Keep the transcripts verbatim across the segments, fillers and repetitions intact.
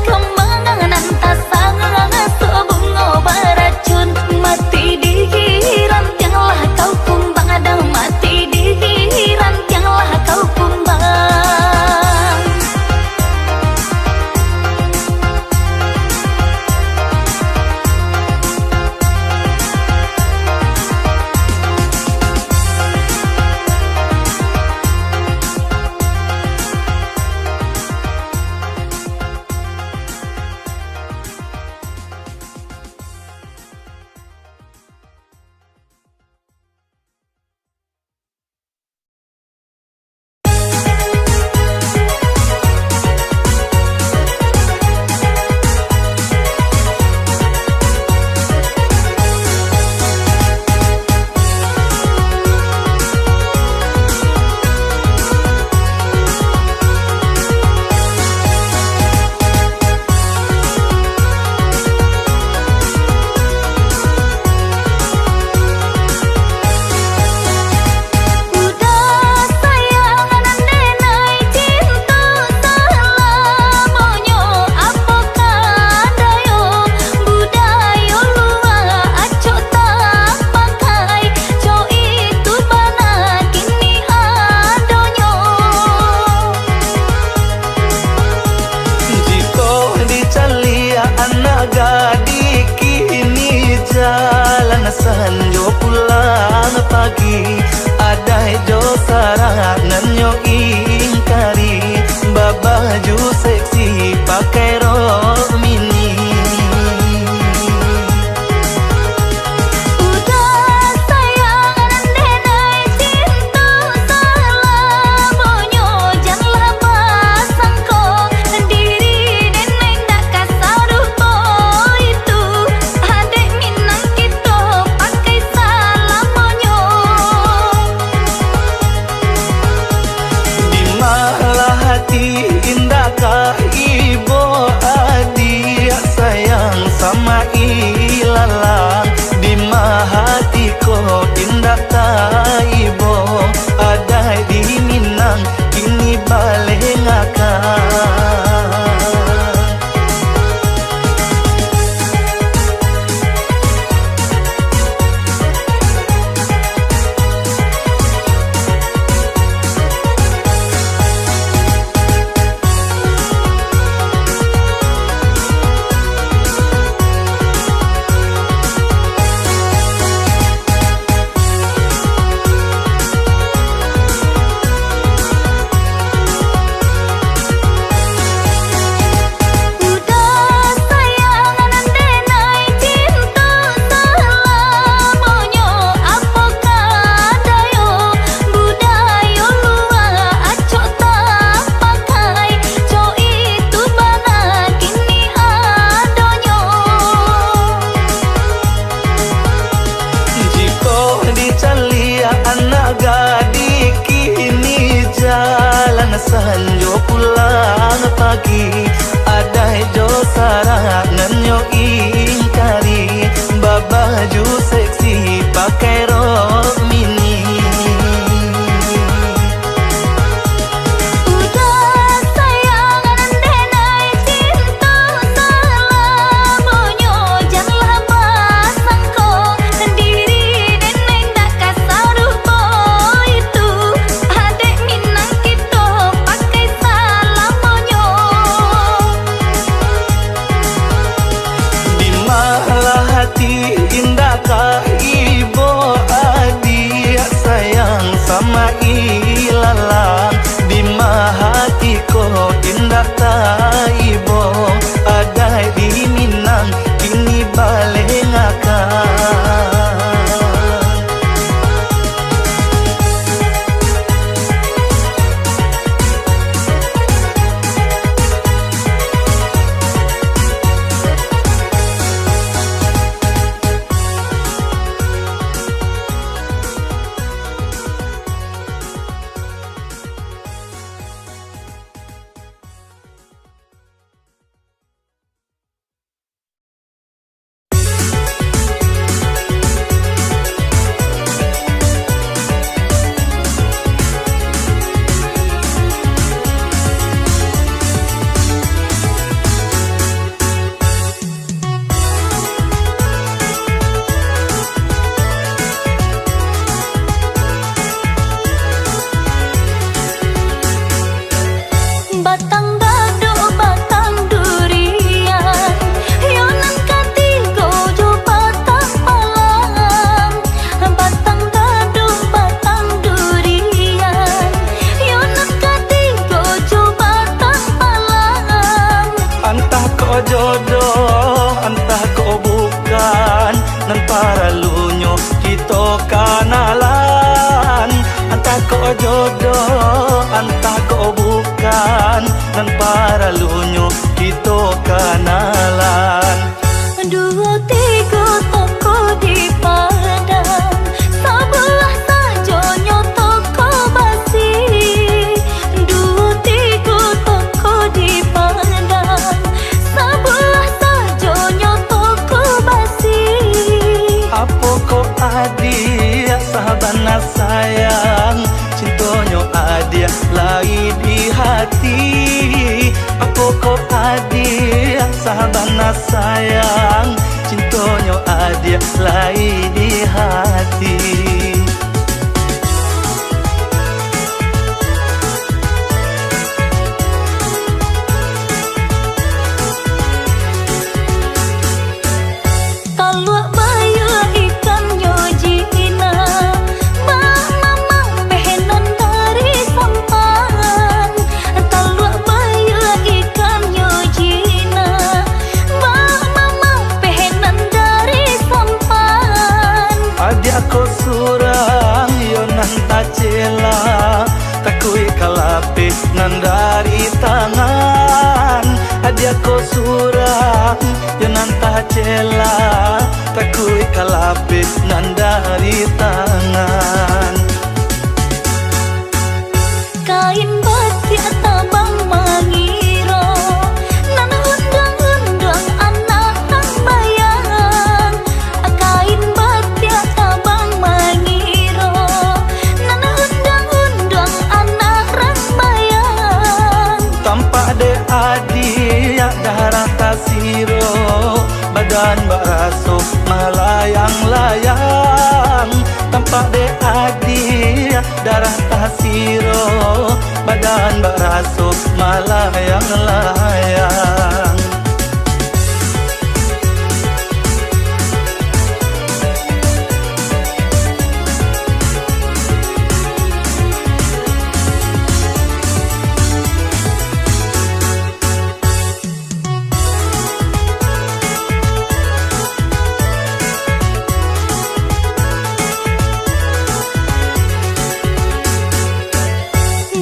Kumbang nan tasarang, sok bungo baracun. Mati di rantiang lah kau kumbang, dang mati di rantiang lah kau kumbang. Udah sayang nan denai cinto salamonyo, apo ka dayo budayo lua acok tapakai, cok itu bana kini adonyo. Jikok dicaliak anak gadih kini, jalan sanjo pulang pagi, adaik jo saranan nyo ingkari, babaju seksi pakai rok mini. Udah sayang nan denai cinto salamonyo, janlah basangko diri denai ndak ka sarupo itu. Adaik Minang kito pakai salamonyo. Di malah hati indak ka ibo, adiak sayang sama ilalang. Di ma hati ko indak taibo, adaik di Minang kini balengakang. Udah sayang nan denai cinto salamonyo, apo ka dayo budayo lua acok tapakai, cok itu bana kini adonyo. Jikok dicaliak anak gadih kini, jalan sanjo pulang pagi, adaik jo saranan nyo ingkari, babaju seksi pakai rok mini. Udah sayang nan denai cinto salamonyo, janlah basangko diri denai ndak ka sarupo itu. Adaik Minang kito pakai salamonyo. Di malah hati indak ka ibo, adiak sayang sama ilalang. Di ma hati ko indak taibo, adaik di Minang kini balengakang. Kok jodoh antah kok bukan, nan paralunyo kito kanalan. Duo tigo toko di Padang, sabulah sajonyo toko basi. Duo tigo toko di Padang, sabulah sajonyo toko basi. Apo kok adiak sabana sayang, cintonyo adiak lai di hati? Apo kok adiak sabana sayang, cintonyo adiak lai di hati? Taluak bayua ikannyo jinak, bak mamang pehenan dari sampan. Taluak bayua ikannyo jinak, bak mamang pehenan dari sampan. Adiak ko surang yo nan tacela, takuik ka lapeh nan dari tangan. Adiak ko surang yo nan tacela, takuik ka lapeh nan dari tangan. Kain batiak tabang mangiro, nan unduang-unduang anak rambayang. Kain batiak tabang mangiro, nan unduang-unduang anak rambayang. Tampak dek adiak darah tasiro, badan bak raso malayang-layang. Tampak dek adiak darah tasiro, badan bak raso malayang-layang.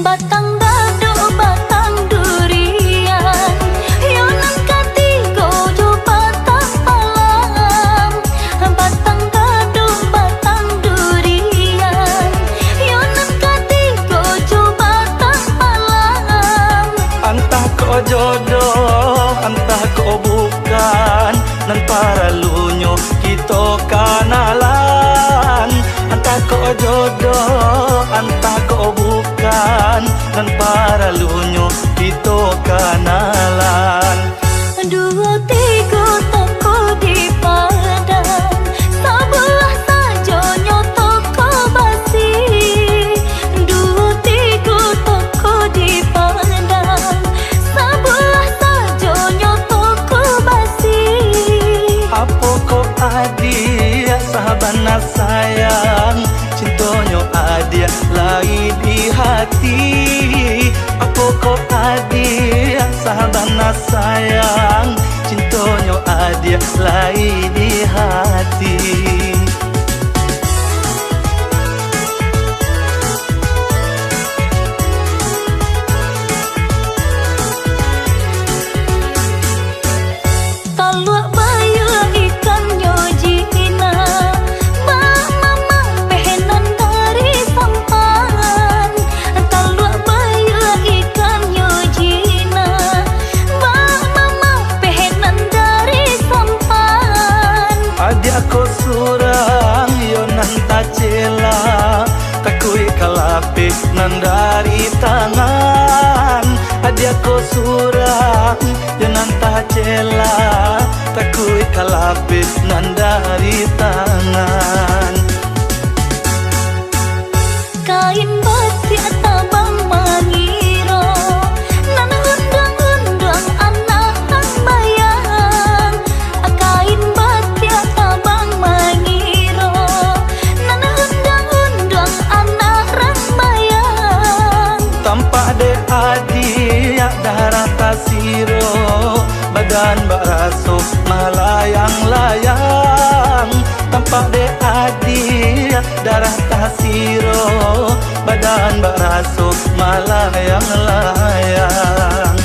Batang gadok, batang durian, yo nan katigo jo batang palam. Batang gadok, batang durian, yo nan katigo jo batang palam. Antah kok jodoh, antah kok bukan, nan paralunyo kito kanalan. Antah kok jodoh, antah kok bukan, nan paralunyo kito kanalan. Duo tigo toko di Padang, sabulah sajonyo toko basi. Duo tigo toko di Padang, sabulah sajonyo toko basi. Apo kok adiak sabana sayang, cintonyo adiak lai di hati? Apo kok adiak sabana sayang, cintonyo adiak lai di hati? Taluak bayua ikannyo jinak, bak mamang pehenan dari sampan. Taluak bayua ikannyo jinak, bak mamang pehenan dari sampan. Adiak ko surang yo nan tacela, takuik ka lapeh nan dari tangan. Adiak ko surang yo nan tacela, takuik ka lapeh nan dari tangan. Kain batiak tabang mangiro, nan unduang-unduang anak tambayang. Kain batiak tabang mangiro, nan unduang-unduang anak rambayang. Tampak dek adiak darah tasiro, badan bak raso malayang-layang. Pak dek adiak, darah tasiro, badan baraso malayang-layang.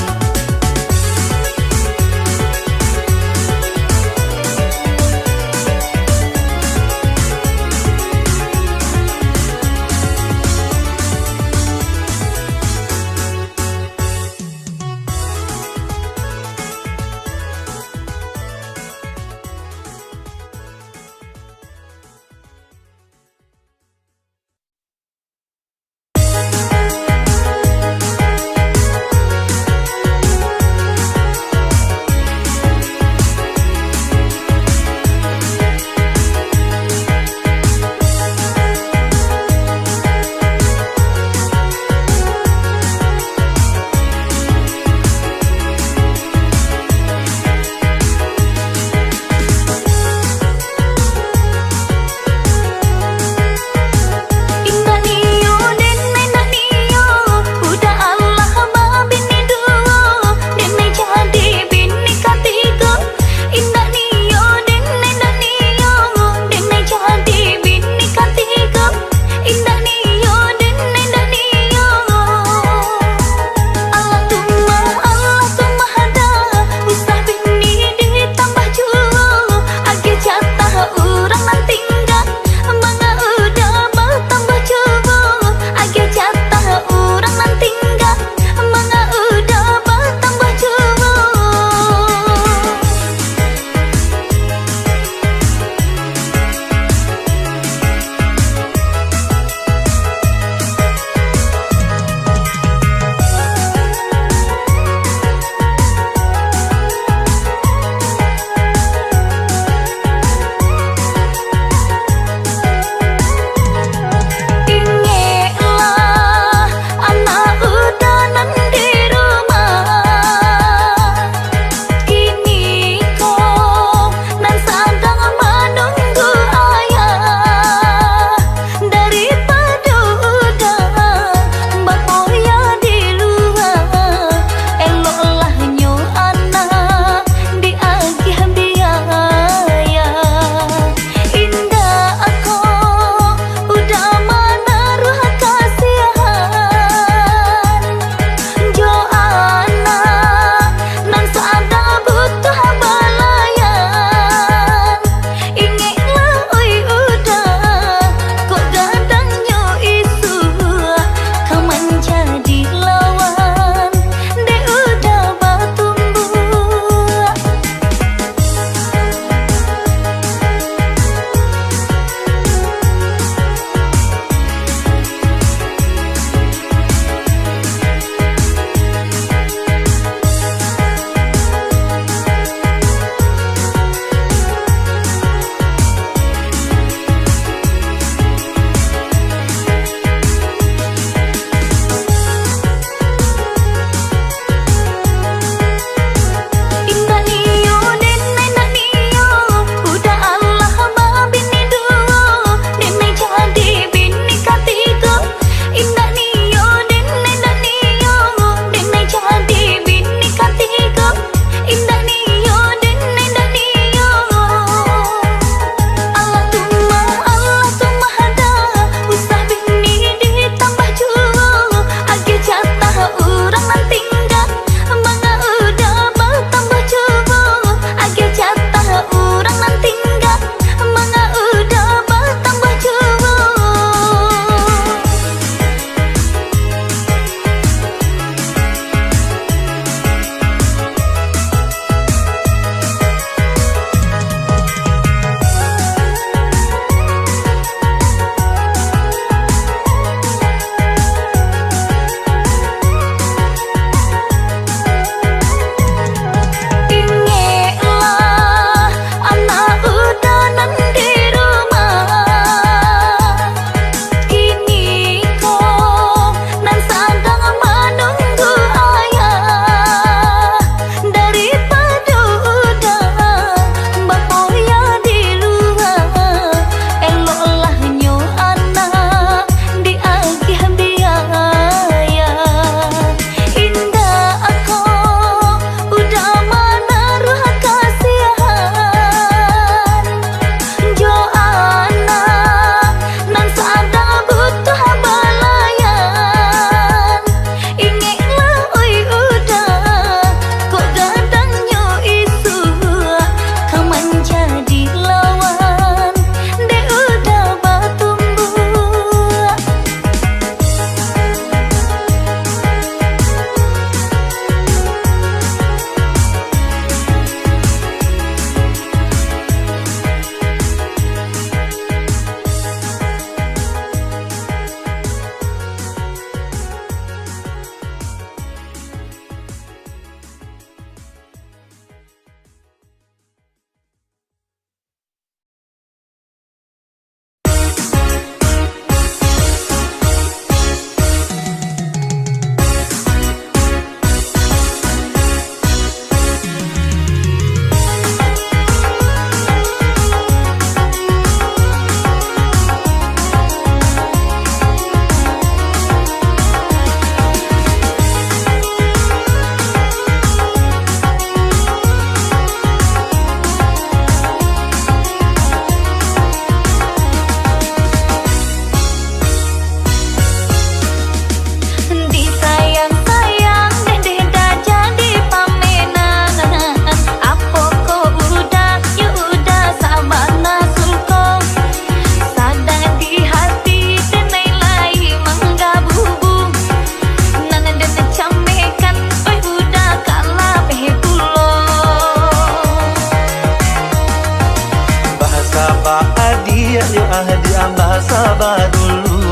Yo adiak, basaba dulu,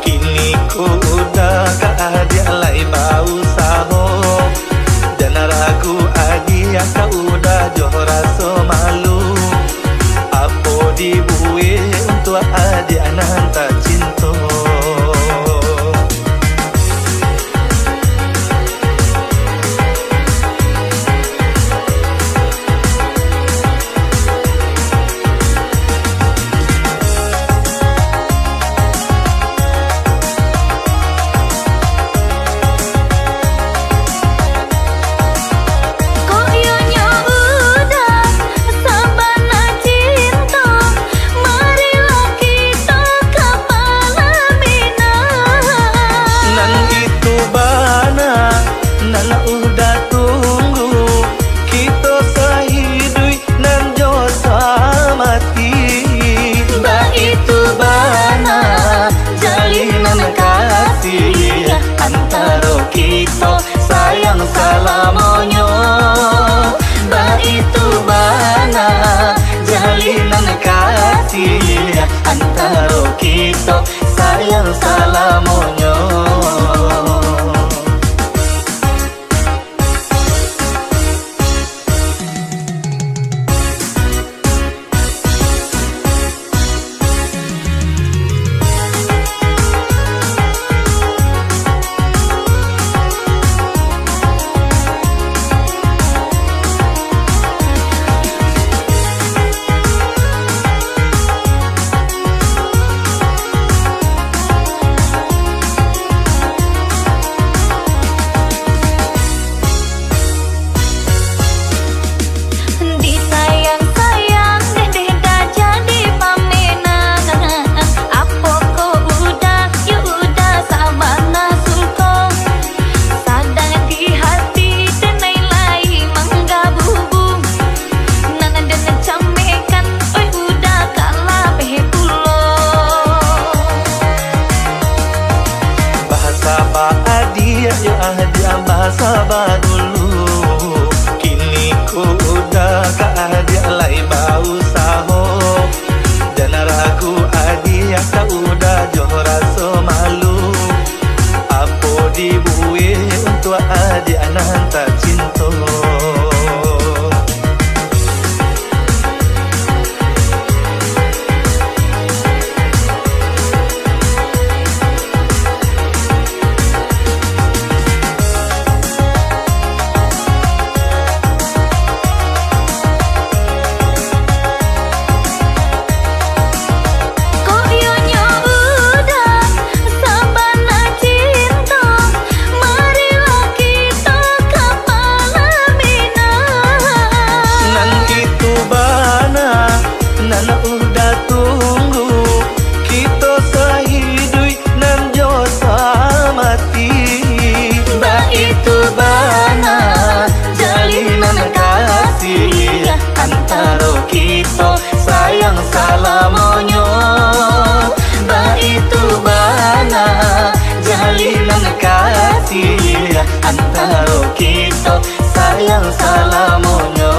kini ko udah ka adiak lai bausaho. Jan ragu adiak, ka udah jo raso malu. Apo dibuek untuak adiak nan tacinto. Kok iyo nyo udah sabana cinto, marilah kito ka palaminan. Nan itu bana, nan udah tunggu, kito sahiduik nan jo samati. Baitu bana jalinan kasih antaro kito sayang salamonyo. Baitu bana jalinan kasih antaro kito sayang salamonyo. Disayang-sayang, deh, deh, dah jadi pamenang. Apo ko udah, yo udah sabana suko. Sadang di hati, denai lai manggabubu. Nan den camekan, oi, udah ka lapeh pulo. Basaba adiak, yo adiak, basaba dulu. Kini ko udah ka adiak lai bausaho. Jan ragu adiak, ka udah jo raso malu. Apo dibuek untuak adiak nan tacinto. Kok iyo nyo udah sabana cinto, marilah kito ka palaminan. Nan itu bana, nan udah tunggu, kito sahiduik nan jo samati. Baitu bana jalinan kasih antaro kito sayang salamonyo. Baitu bana jalinan kasih antaro kito sayang salamonyo.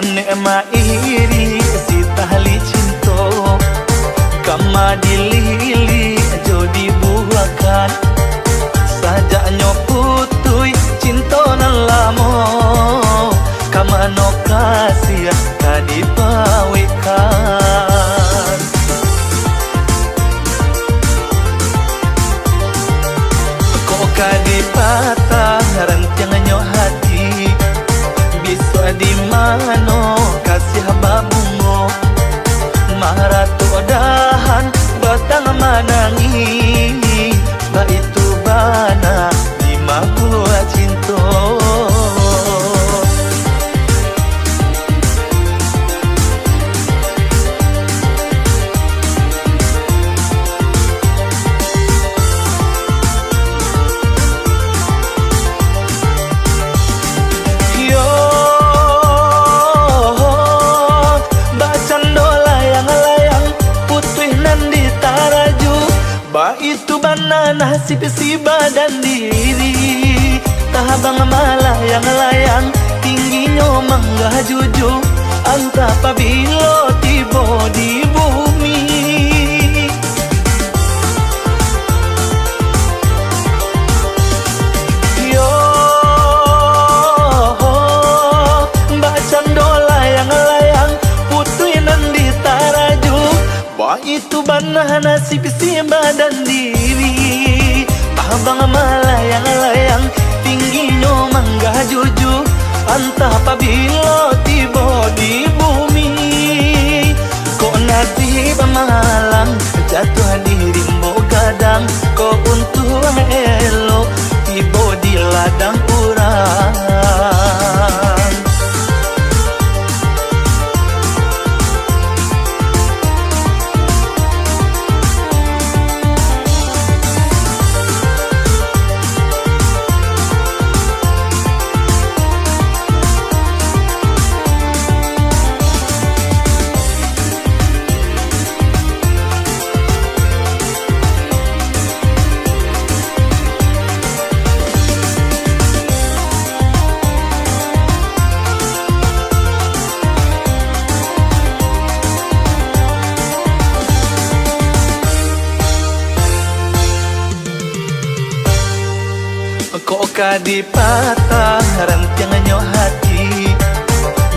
Nek mairi si tahli cinto, ka madililik jo dibuakan. Sajaknyo putuih cinto nan lamo, ka mano kasiah ka dipawikkan. Kok ka dipatah rantiangnyo hati, bisuak di mano kasiah babungo, maratok dahan batang manangih, baitu bana di mabuak cinto. Yo, bacando layang-layang, putuih nan ditaraju. Baitu bana nasib si badan diri, tabang malayang-layang, tingginyo manggajuju, antah pabilo tibo di bumi. Yo, bacando layang-layang, putuih nan ditaraju. Baitu bana nasib si badan diri, tabang malayang-layang, tingginyo manggajuju, antah pabilo tibo di bumi. Kok nasib malang, jatuah di rimbo gadang, kok untuang elok, tibo di ladang urang. Kok ka dipatah rantiangnyo hati,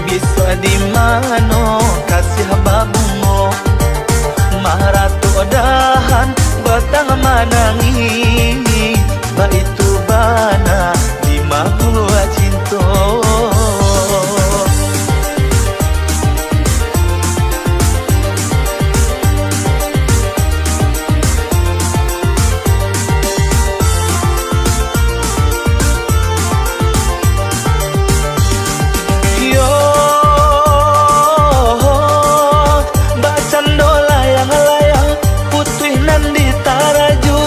bisuak di mano kasiah babungo, maratok dahan batang manangih, baitu bana di mabuak cinto. Yo, bacando layang-layang, putuih nan ditaraju.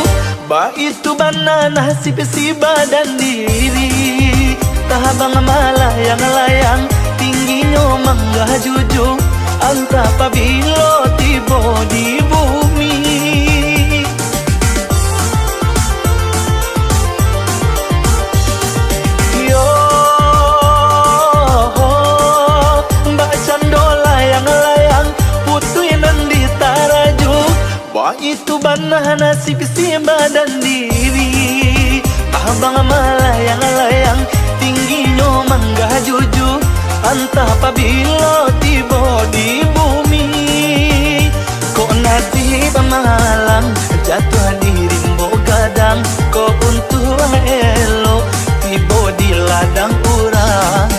Baitu bana nasib si badan diri, tabang malayang-layang, tingginyo manggajuju, antah pabilo tibo di bumi. Yo, bacando layang-layang, putuih nan ditaraju. Baitu bana nasib si badan diri, tabang malayang-layang, tingginyo manggajuju, antah pabilo tibo di bumi. Kok nasib malang, jatuah di rimbo gadang, kok untuang elok, tibo di ladang urang.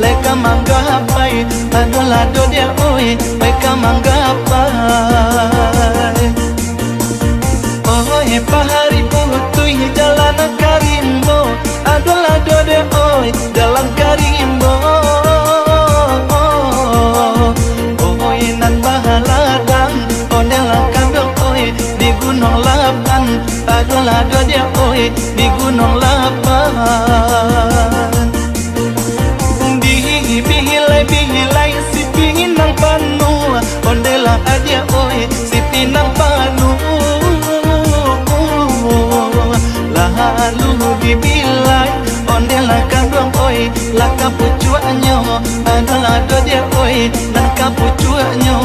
Lai ka manggapai, adolah dodiak oi, lai ka manggapai. Oi, pahari putuih jalan ka rimbo, adolah dodiak oi, jalan ka rimbo. Oi, nan bahaladang, ondeh lah kanduang oi, di Gunuang Lapan, adolah dodiak oi, di Gunuang Lapan. Dibihilai-bihilai si pinang panuah, ondeh lah adiak oi, si pinang panuah. Lalu dibilai, ondeh lah kanduang oi, lah ka pucuaknyo, adolah dodiak oi, nan ka pucuaknyo.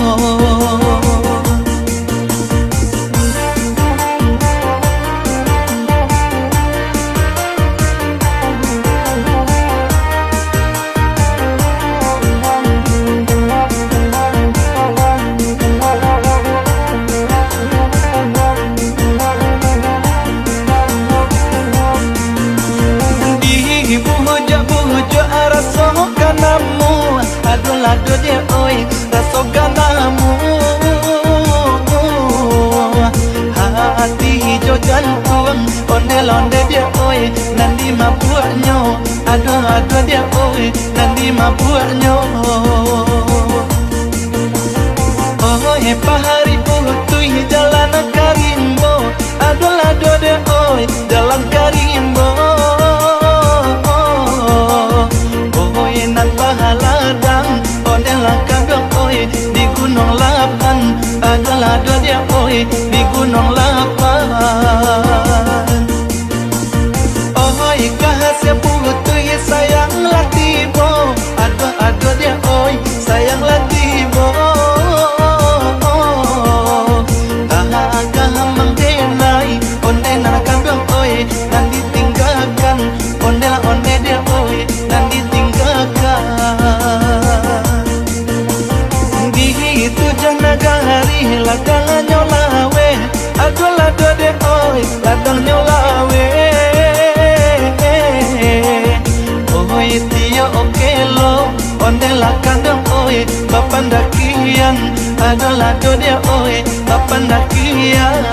Dibujuak-bujuak raso ka namuah, adolah dodiak oi, raso ka namuah. Hati jo jantuang, ondeh lah ondeh diak oi, nan dimabuaknyo, adolah dodiak oi, nan dimabuaknyo. Oi, pahari putuih jalan ka rimbo, adolah dodiak oi, jalan ka rimbo. Oi, nan bahaladang, ondeh lah kanduang oi, di Gunuang Lapan, adolah dodiak oi, di Gunuang Lapan. Oi, kahasia putuih sayang lah tibo, adoh, adoh diak oi, sayang lah tibo. Agak mangkenai, ondeh nan kanduang oi, nan ditinggakan, ondeh lah ondeh diak oi, nan ditinggakan. Di tujah nagari ladangnyo laweh, aduh lah dodeh oi, ladangnyo laweh. Oi, tiok okelo, ondeh lah kanduang oi, bapandakian, aduh lah dodeh oi, bapandakian.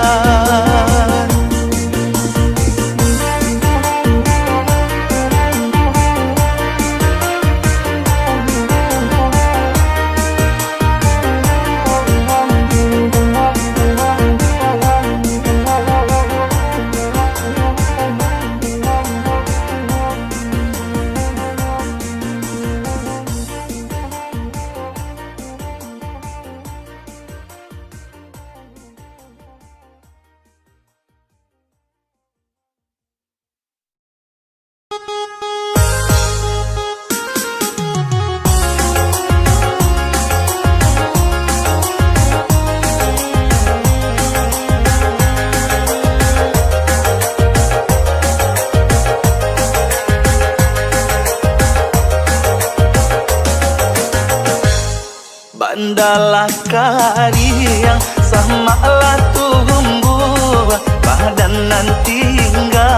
Banda lah kariang, samak lah tumbuah, badan nan tingga,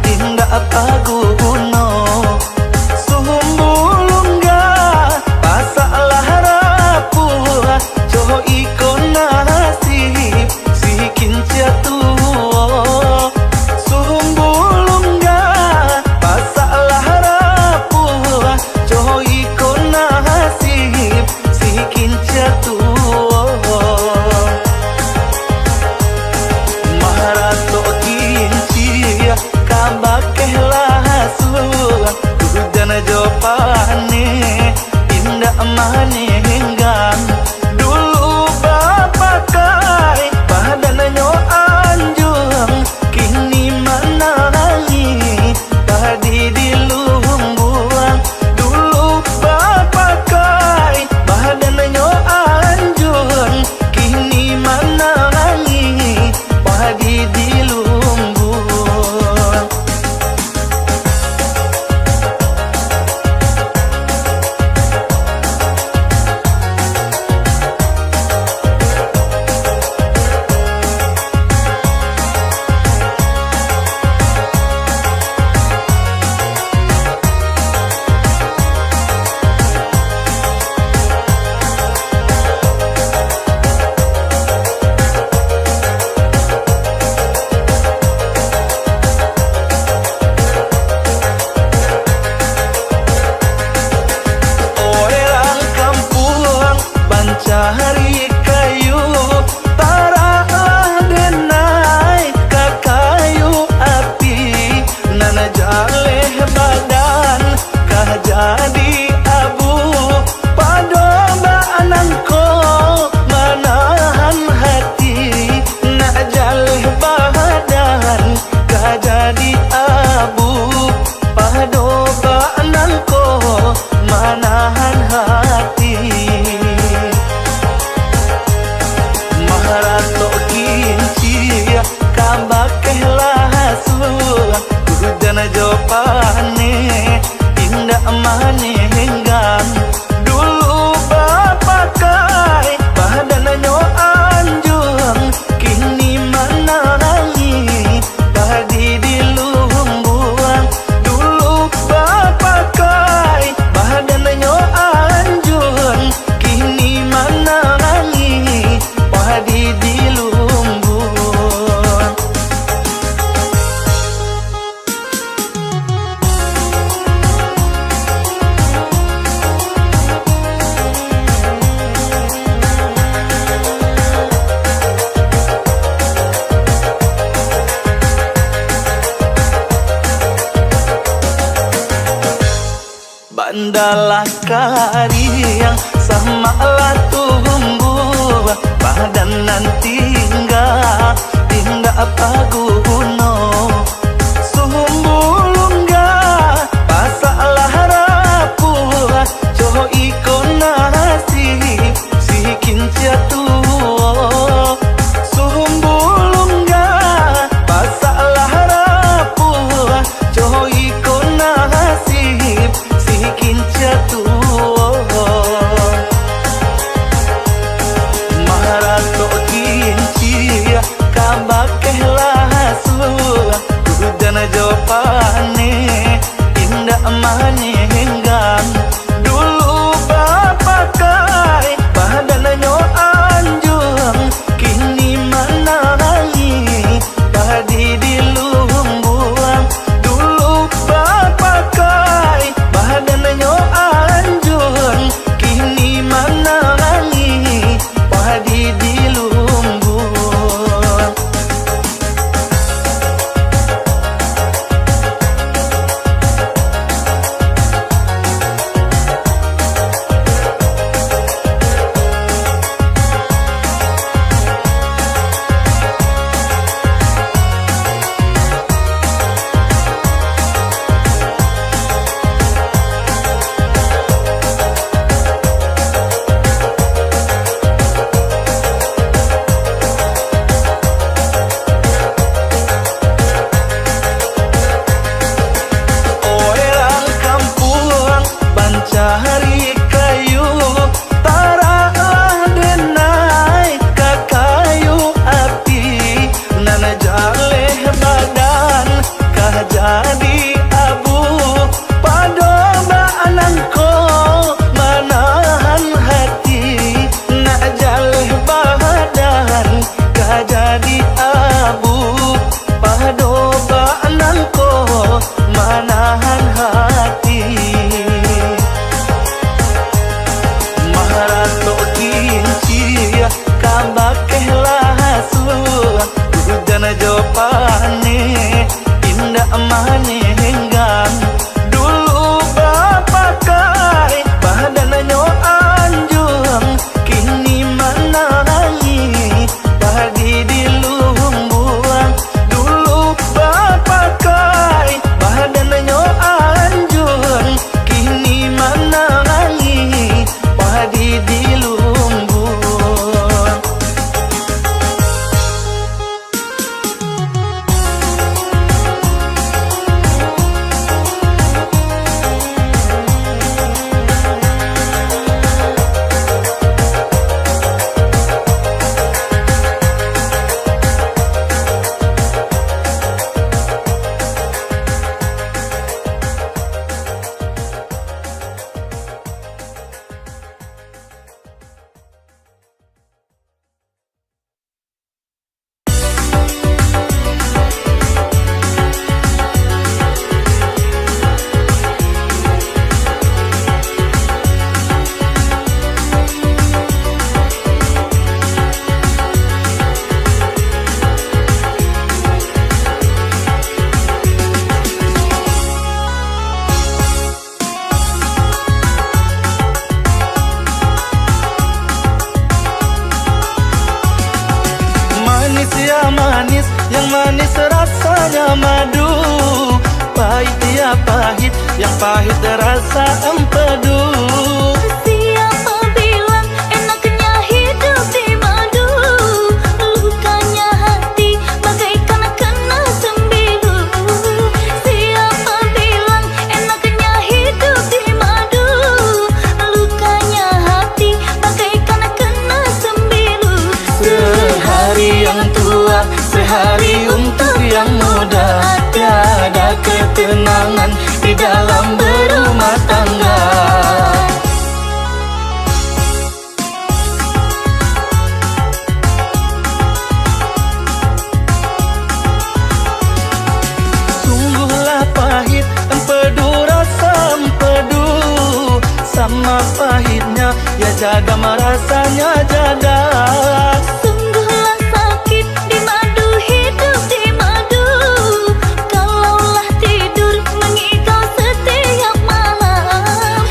indak baguno. Sumbu lunggah, pasak lah rapuah, coh iko nasib si kincia tuo. Sumbu lunggah, pasak lah rapuah, coh iko nasib si kincia tuo. Maratok kincia, kabakeh lah suang, hujan jo paneh, indak manenggang. Dulu bapakai, badannyo anjuang, kini manangih, padi di lumbuang. Dulu bapakai, badannyo anjuang, kini manangih, padi di lumbuang. Andalah kariang, samaklah tumbuah, badan nan tingga, indak baguno. Sumbulungga, pasaklah rapuah, coh iko nasib si kincia tuo. Sumbulungga, pasaklah rapuah, coh iko nasib si kincia tuo. Maratok kincia, kabakeh lasu, ujan jo paneh, indak manenggang. Dulu bapakai, badannyo anjuang, kini manangih, padi di lumbuang. Dulu bapakai, badannyo anjuang, kini manangih, padi di lumbuang. Orang kampuang mancari kayu, taraklah denai ka kayu api, nan jaleh badan ka jadi abu, pado bak nangko manahan hati, nak jaleh badan ka jadi abu, pado bak nangko manahan hati. Maratok kincia, kabakeh lasu, ujan jo paneh, indak manenggang. Dulu bapakai, badannyo anjuang, kini manangih, padi di lumbuang. Dulu bapakai, badannyo anjuang, kini manangih, padi di lumbuang. Manis ya manis, yang manis rasanya madu. Pahit ya pahit, yang pahit rasa empedu. Siapa bilang enaknya hidup di madu? Lukanya hati bagaikan kena sembilu. Siapa bilang enaknya hidup di madu? Lukanya hati bagaikan kena sembilu. Sehari yang tua, sehari untuk yang muda. Tiada ketenangan di dalam berumah tangga. Sungguhlah pahit empedu rasa empedu, sama pahitnya ya jadam rasanya jadam. Sungguhlah sakit di madu, hidup di madu, kalaulah tidur mangigau setiap malam.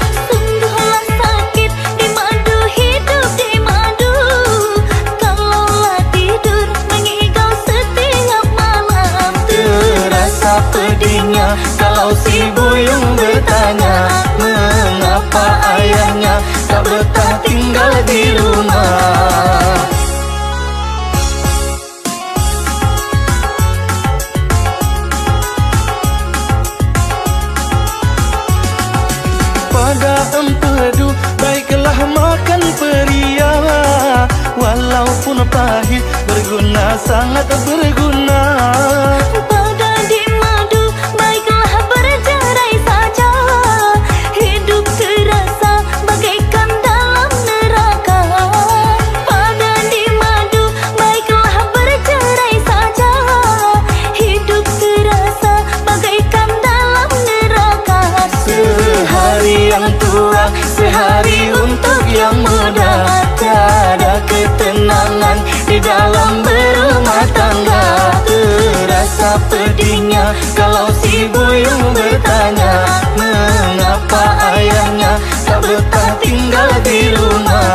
Ada empedu, baiklah makan peria. Walaupun pahit, berguna, sangat berguna. Pada di madu, baiklah bercerai saja. Hidup terasa bagaikan dalam neraka. Pada di madu, baiklah bercerai saja. Hidup terasa bagaikan dalam neraka. Sehari yang tua, sehari untuk yang muda. Tiada ketenangan di dalam berumah tangga. Terasa pedihnya kalau si buyung bertanya, mengapa ayahnya tak betah tinggal di rumah.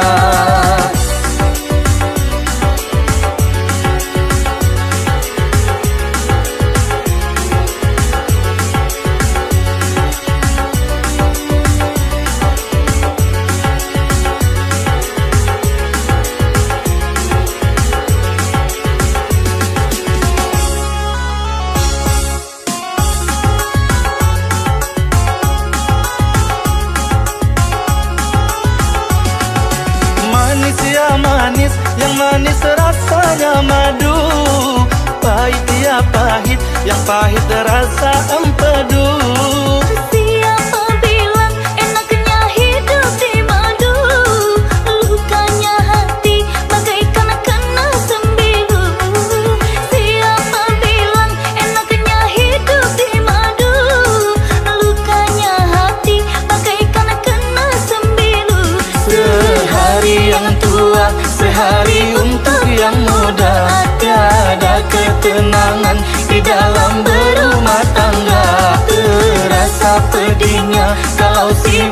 Manis ya manis, yang manis rasanya madu. Pahit ya pahit, yang pahit rasa empedu. Siapa bilang enaknya hidup di madu? Lukanya hati bagaikan kena sembilu. Siapa bilang enaknya hidup di madu? Lukanya hati bagaikan kena sembilu. Sehari yang tua, sehari untuk yang muda. Tiada ketenangan di dalam berumah tangga. Terasa pedihnya kalau si